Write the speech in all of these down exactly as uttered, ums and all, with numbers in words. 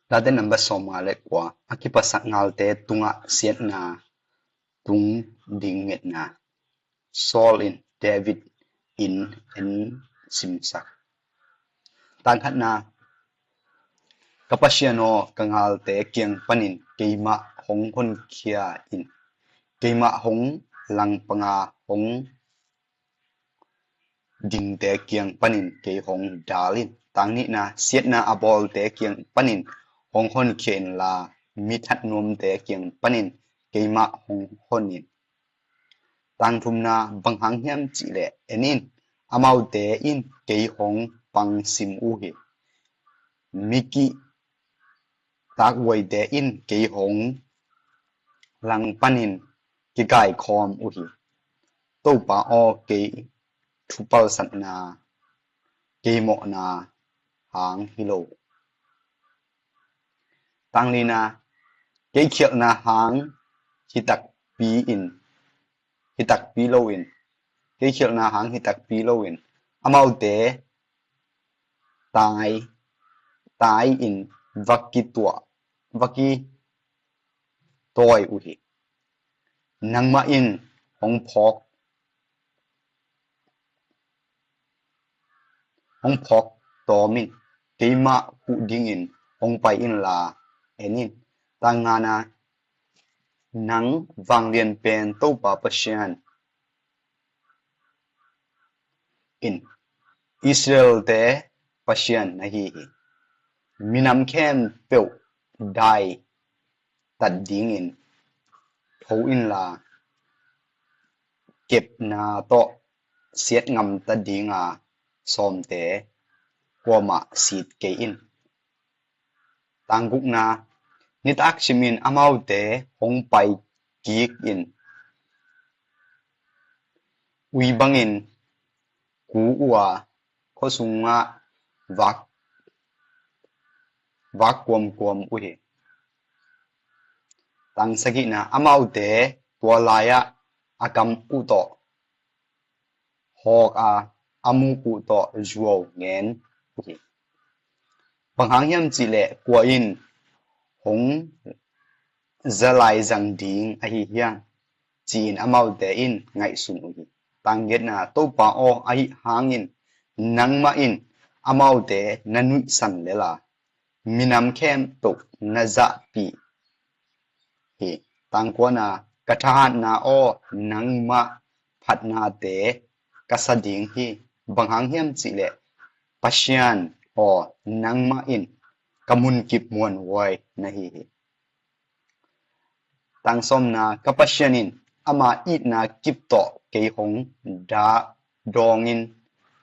Tate number sawmnga le kua, a kiphasak ngalte tungah siatna tung ding ngetna. Saul in David in en simsak. Tang khatna, ka Pasian aw, ka ngalte kiang panin keimah hong honkhia in, keimah hong langpanga hong dingte kiang panin kei hong dal in. Tang nihna, siatna a bawlte kiang panin hong honkhia inla, mi that nuamte kiang panin keimah hong hon in. Tang thumna, bang hang hiam cihleh en in, amaute in kei hong pangsim uh hi. Mi kihtakhuaite in kei hong langpanin kikaikhawm uh hi. Topa aw, kei thupalsatna, kei mawhna hang hi lo. Tang lina, kei khialhna hang hi takpi in, hi takpi lo in, kei khialhna hang hi takpi lo in, amaute tai, tai in va kituah, va kitawi uh hi. Nangmah in hong phawk, hong phawk tawm in, keimah huh dingin hong pai inla, en in. Tang ngana, nang vanglian pen Topa Pasian in, Israelte Pasian na hi hi. Minam khempeuh dai tat dingin tho inla, kepna tawh siat ngamta dinga sawmte kuamah sit kei in. Tang gukna, nitak simin amaute hong pai kik in, ui bangin ku uh a, khua sungah vak, vak kuamkuam uh hi. Tang sagihna, amaute tua lai-ah a kam uh tawh hawk a, a muk uh tawh zuau ngen uh hi. Bang hang hiam cihleh kua in hong za lai zang ding ahi hiam, ci-in amaute in ngaihsun uh hi. Tang giatna, Topa aw, ahi hangin nangmah in amaute na nuihsan lel a, minam khempeuh na zahpih hi. Tang kuana, ka thahatna aw, nangmah phatnate ka sa ding hi. Bang hang hiam cihleh Pasian aw, nangmah in ka munkip muanhuai na hi hi. Tang sawmna, ka Pasian in ama itna kip tawh kei hong da, dawng in,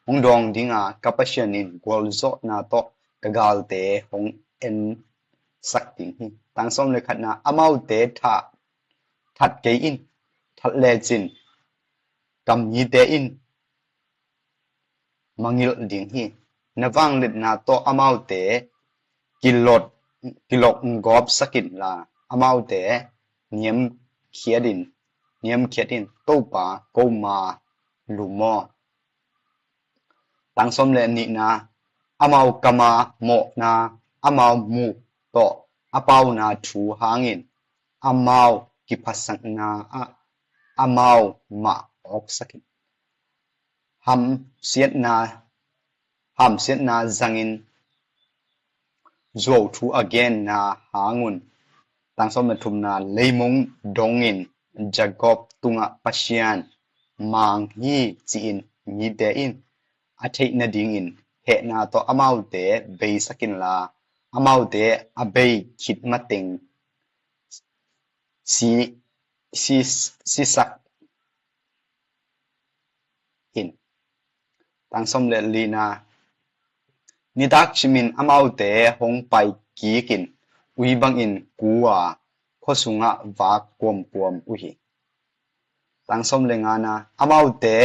hong dawng dinga, ka Pasian in gualzawhna tawh ka galte hong ensak ding hi. Tang sawm le khatna, amaute that, that kei in, that lecin ka mite in mangngilh ding hi. Na vangliatna tawh amaute kilot, kilok gawpsak inla, amaute niamkhiat in, niamkhiat in, Topa, koma lum aw. Tang sawm le nihna, amau kama mawhna, amau muk tawh a pauna thu hangin, amau kiphasakna ah amau mah awksak in. Hamsiatna, hamsiatna zangin zuau thu a genna hangun. Tang sawm le thumna, leimong dongin Jacob tungah Pasian mang hi ci-in mite in a theih nadingin hehna tawh amaute beisak inla, amaute a bei khit mateng si, si, sisak in. Tang sawm le lina, nitak simin amaute hong pai kik in, ui bangin ku a, khua sungah vak kuamkuam uh hi. Tang sawm le ngana, amaute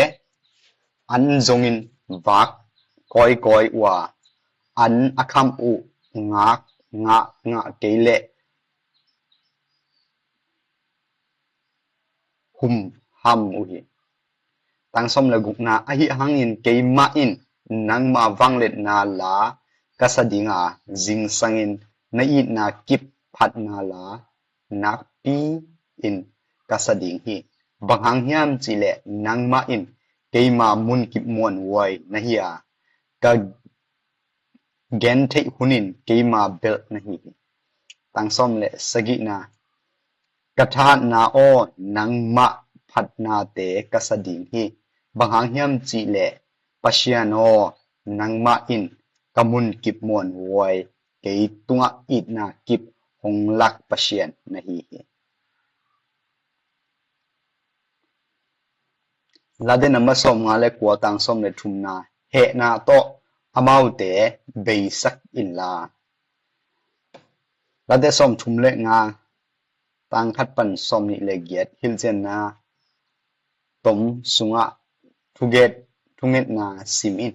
an zongin vak kawikawi uh a, an a khamh uh ngak ngah ngah kei leh humham uh hi. Tang sawm le gukna, ahi hangin keimah in nangma vangliatna la ka sa dinga, zingsangin na itna kip phatna la nakpi-in ka sa ding hi. Bang hang hiam cih leh nangmah in keima munkip muan'huai na hi a, ka gentheih hunin keima belh na hi hi. Ka thahatna aw, nangmah phatnate ka sa ding hi. Bang hang hiam cih leh Pasian aw, nangmah in ka munkip muan'huai, kei tungah itna kip hong lak Pasian na hi hi. Late namba sawmnga le kua, tang sawm le thumna. Hehna tawh amaute beisak inla. Late sawmthum le nga, tang khat pan sawmnih le giat. Hilhcianna tom sungah thuget thungetna sim in.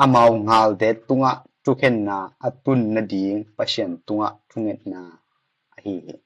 Amau galte tungah thukhenna a tun nading Pasian tungah thungetna ahi hi.